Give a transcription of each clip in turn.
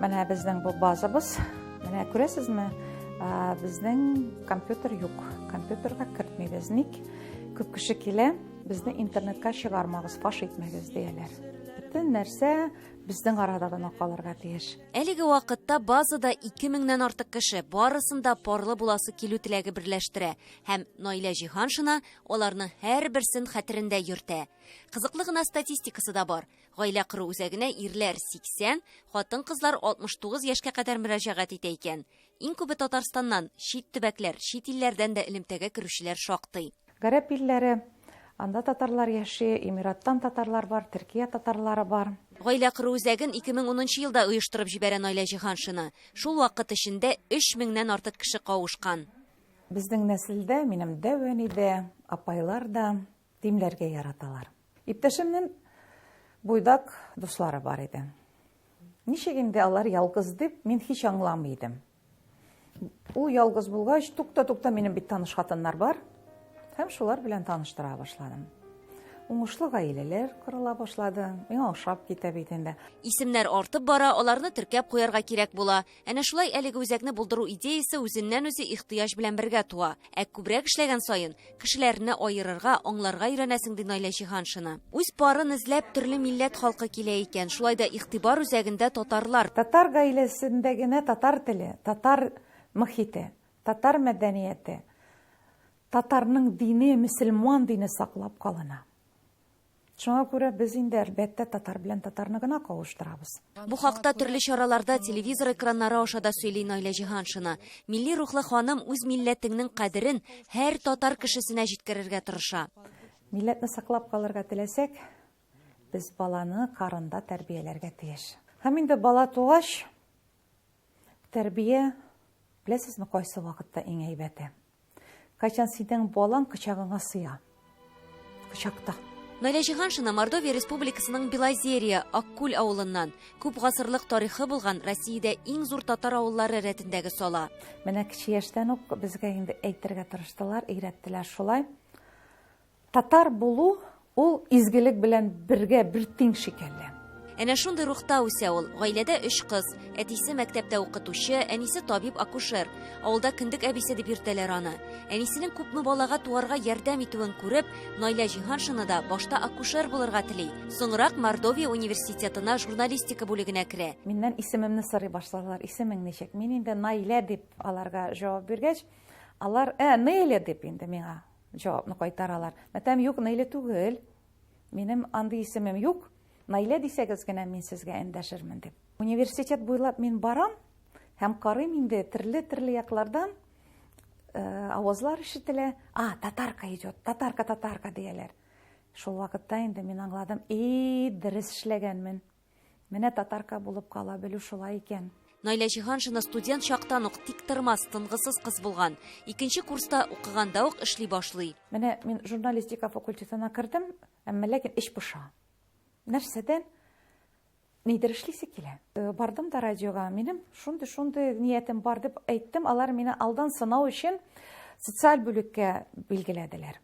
Менә безнең бу базабыз. Менә күрәсезме, безнең компьютер юк. Компьютерга кертмибез. Ник? Күп кеше килә, безне интернетка чыгармагыз, фаш итмәгез дияләр. Бөтен нәрсә безнең арада гына калырга тиеш. Әлеге вакытта базада 2000 нән артык кеше, барысын да парлы буласы килү теләге берләштерә һәм Наилә Җиһаншина аларның һәрберсен хәтерендә йөртә. Кызыклы гына статистикасы да бар. Гаилә кору үзәгенә ирләр 80, хатын-кызлар 69 яшькә кадәр мөрәҗәгать итә икән. Иң күбе Татарстаннан, чит төбәкләр, чит илләрдән дә элемтәгә керүчеләр шактый. Гарәп илләре, анда татарлар яши, Эмираттан татарлар бар, Төркия татарлары бар. Гаилә кору үзәген 2010 нчы елда оештырып җибәрә Наилә Җиһаншина. Шул вакыт эчендә 3 меңнән артык кеше кавышкан. Безнең нәселдә, минем дәү әни дә, апайлар да димләргә яраталар. Иптәшемнең буйдак дуслары бар иде. Ничек инде алар ялгыз дип, мин һич аңламый идем. Ул ялгыз булгач, тукта, тукта, минем бит таныш хатыннар бар. Һәм шулар белән таныштыра башладым. Уңышлы гаиләләр корыла башлады. Миңа ошап китә бит инде. Исемнәр артып бара, аларны теркәп куярга кирәк була. Әнә шулай әлеге үзәкне булдыру идеясе үзеннән-үзе ихтыяҗ белән бергә туа. Ә күбрәк эшләгән саен, кешеләрне аерырга, аңларга өйрәнәсең, ди Наилә Җиһаншина. Үз парын эзләп, төрле милләт халкы килә икән. Шулай да игътибар үзәгендә татарлар. Татар гаиләсендә генә татар теле, татар мохите, татар мәдәнияте, татарның дине, мөселман дине саклап калына. Шуңа күрә без инде, әлбәттә, татар белән татарны гына кавыштырабыз. Бу хакта төрле чараларда, телевизор экраннары аша да сөйли Наилә Җиһаншина. Милли рухлы ханым үз милләтеңнең кадерен һәр татар кешесенә җиткерергә тырыша. Милләтне саклап калырга теләсәк, без баланы карында тәрбияләргә тиеш. Һәм инде бала тугач, тәрбия, беләсезме, кайсы вакытта иң әйбәте? Кайчан синең балаң кочагыңа сыя? Кочакта. Наилә Җиһаншина Мордовия Республикасының Белозерье, Аккүл авылыннан. Күп гасырлык тарихы булган Россиядә иң зур татар авыллары рәтендәге сала. Менә кече яшьтән үк безгә инде әйтергә тырыштылар, өйрәттеләр шулай. Татар булу ул изгелек белән бергә бер тиң шикелле. Әнә шундый рухта үсә ул. Гаиләдә өч кыз. Әтисе мәктәптә укытучы, әнисе табиб-акушер. Авылда кендек әбисе дип йөртәләр аны. Әнисенең күпме балага туарга ярдәм итүен күреп, Наилә Җиһаншина да башта акушер булырга тели. Соңрак Мордовия университетына журналистика бүлегенә керә. Миннән исемемне сорый башладылар, исемең ничек? Мин инде Наилә дип аларга җавап биргәч, алар, ә, Неля дип инде миңа Җавапны кайтаралар. Мәтәм, юк, Наилә түгел. Минем андый исемем юк. Наилә дисәгез генә мин сезгә эндәшермен дип. Университет буйлап мин барам һәм карыйм инде төрле-төрле яклардан э, авазлар ишетелә. А, татарка идет, татарка, татарка дияләр. Шул вакытта инде мин аңладым, и, дөрес эшләгәнмен. Менә татарка булып кала белү шулай икән. Наилә Җиһаншина студент чактан ук тиктормас, тынгысыз кыз булган. Икенче курста укыганда ук эшли башлый. Менә мин журналистика факультетына кердем, әмма ләкин эч поша. Нәрсәдән? Нидер эшлисе килә. Э, бардым да радиога, минем шундый-шундый ниятем бар дип әйттем. Алар мине алдан сынау өчен социаль бүлеккә билгеләделәр.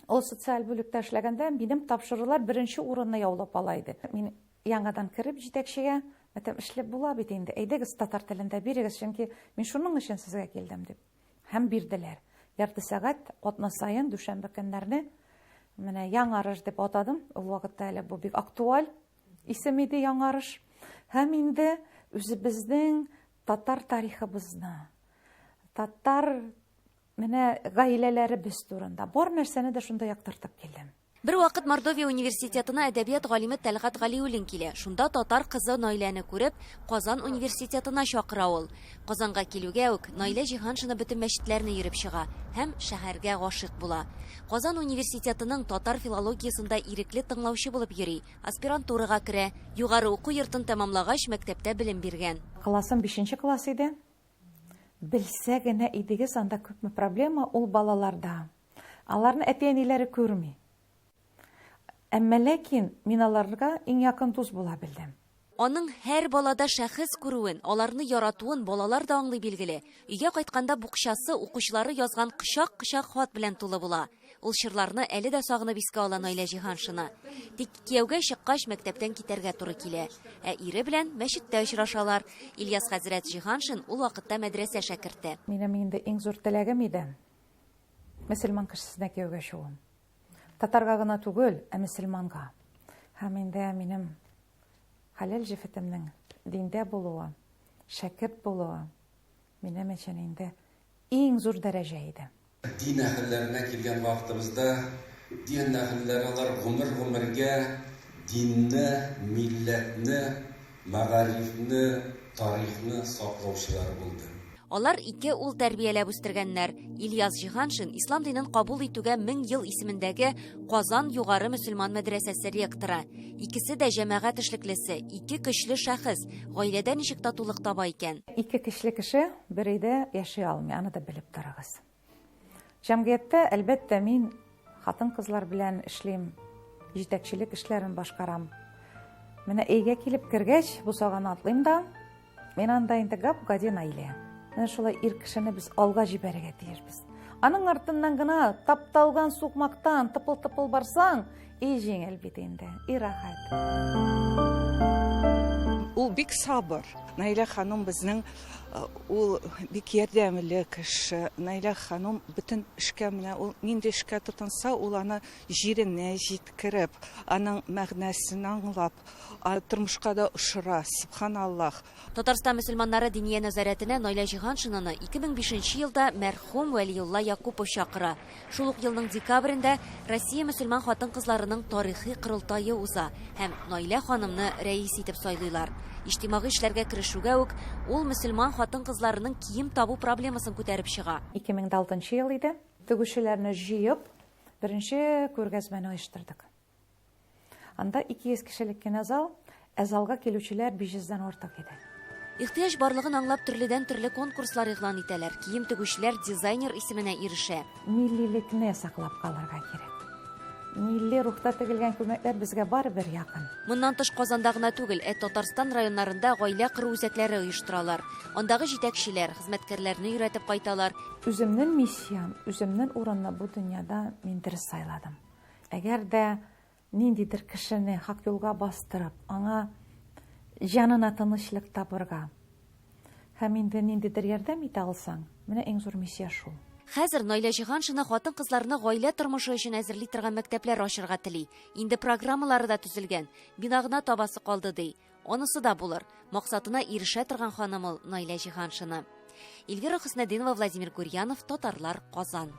Ул социаль бүлектә эшләгәндә минем тапшырулар беренче урынны яулап ала иде. Мин яңадан кереп җитәкчегә, әйтәм, эшләп була бит инде, әйдәгез татар телендә бирегез, чөнки мин шуның өчен сезгә килдем дип. Һәм бирделәр. Ярты сәгать атна саен дүшәмбе көннәрне менә Яңарыш дип атадым. Ул вакытта әле бу бик актуаль исем иде Яңарыш. Һәм инде үзебезнең татар тарихыбызны, татар Менә гаиләләребез турында бар нәрсәне дә шунда яктыртып килдем. Бервакыт Мордовия университетына әдәбият галиме Тәлгать Галиуллин килә. Шунда татар кызы Наиләне күреп, Казан университетына чакыра ул. Казанга килүгә үк, Наилә Җиһаншина бөтен мәчетләрне йөреп чыга һәм шәһәргә гашыйк була. Казан университетының татар филологиясендә ирекле тыңлаучы булып йөри, аспирантурага керә. Югары уку йортын тәмамлагач, мәктәптә белем биргән. Классым бишенче класс иде. Белсә генә идегез, анда күпме проблема ул балаларда. Аларны әти-әниләре күрми. Әмма ләкин мин аларга иң якын дус була белдем. Аның һәр балада шәхес күрүен, аларны яратуын балалар да аңлый билгеле. Өйгә кайтканда букчасы укучылары язган кочак-кочак хат белән тулы була. Ул чорларны әле дә сагынып искә ала Наилә Җиһаншина. Тик кияүгә чыккач мәктәптән китәргә туры килә. Ә ире белән мәчеттә очрашалар. Ильяс хәзрәт Җиһаншин ул вакытта мәдрәсә шәкерте. Минем инде иң зур теләгем иде, мөселман кешесенә кияүгә чыгуым. Татарга гына түгел, ә мөселманга. Һәм инде минем хәләл җефетемнең диндә булуы, шәкерт булуы минем өчен инде иң зур дәрәҗә иде. Дин әһелләренә килгән вакытыбызда, дин әһелләре алар гомер-гомергә динне, милләтне, мәгарифне, тарихны саклаучылар булды. Алар ике ул тәрбияләп үстергәннәр. Ильяс Җиһаншин ислам динен кабул итүгә 1000 ел исемендәге Казан югары мөселман мәдрәсәсе ректоры. Икесе дә җәмәгать эшлеклесе, ике көчле шәхес. Гаиләдә ничек татулык таба икән? Ике көчле кеше бер өйдә яши алмый, аны да белеп торыгыз. Җәмгыятьтә, әлбәттә, мин хатын-кызлар белән эшлим, җитәкчелек эшләрен башкарам. Менә өйгә килеп кергәч, бусаганы атлыйм да, мин анда инде гап-гади Наилә. Менә шулай ир кешене без алга җибәрергә тиешбез. Аның артыннан гына тапталган сукмактан тыпыл-тыпыл барсаң, и җиңел бит инде, и рәхәт. Ул бик сабыр. Наилә ханым безнең ул бик ярдәмле кеше. Наилә ханым бөтен эшкә менә ул нинди эшкә тотынса, ул аны җиренә җиткереп, аның мәгънәсен аңлап, тормышка да ошыра. Сөбханаллаһ. Татарстан мөселманнары Диния нәзарәтенә Наилә Җиһаншинаны 2005 елда мәрхүм Вәлиулла Якупов чакыра. Шул ук елның декабрендә Россия мөселман хатын-кызларының тарихи корылтае уза һәм Наилә ханымны рәис итеп сайлыйлар. Иҗтимагый эшләргә керешүгә үк ул мөселман хатын-кызларының кием табу проблемасын күтәреп чыга. 2006 ел иде. Тегүчеләрне җыеп, беренче күргәзмәне оештырдык. Анда 200 кешелек кенә зал, ә залга килүчеләр 500 дән артык иде. Ихтыяҗ барлыгын аңлап төрледән-төрле конкурслар игълан итәләр. Кием тегүчеләр дизайнер исеменә ирешә. Миллилекне саклап калырга кирәк. Милли рухта тегелгән күлмәкләр безгә барыбер якын. Моннан тыш Казанда гына түгел, ә Татарстан районнарында гаилә кору үзәкләре оештыралар. Андагы җитәкчеләр, хезмәткәрләрне өйрәтеп кайталар. Үземнең миссиям, үземнең урынны бу дөньяда мин дөрес сайладым. Әгәр дә ниндидер кешене хак юлга бастырып, аңа җанына тынычлык табырга һәм инде ниндидер ярдәм итә алсаң, менә иң зур миссия шул. Хәзер Наилә Җиһаншина хатын-кызларны гаилә тормышы өчен әзерли торган мәктәпләр ачырга тели. Инде программалары да төзелгән. Бина гына табасы калды, ди. Анысы да булыр. Максатына ирешә торган ханым ул Наилә Җиһаншина. Эльвира Хөснетдинова, Владимир Гурьянов, Татарлар, Казан.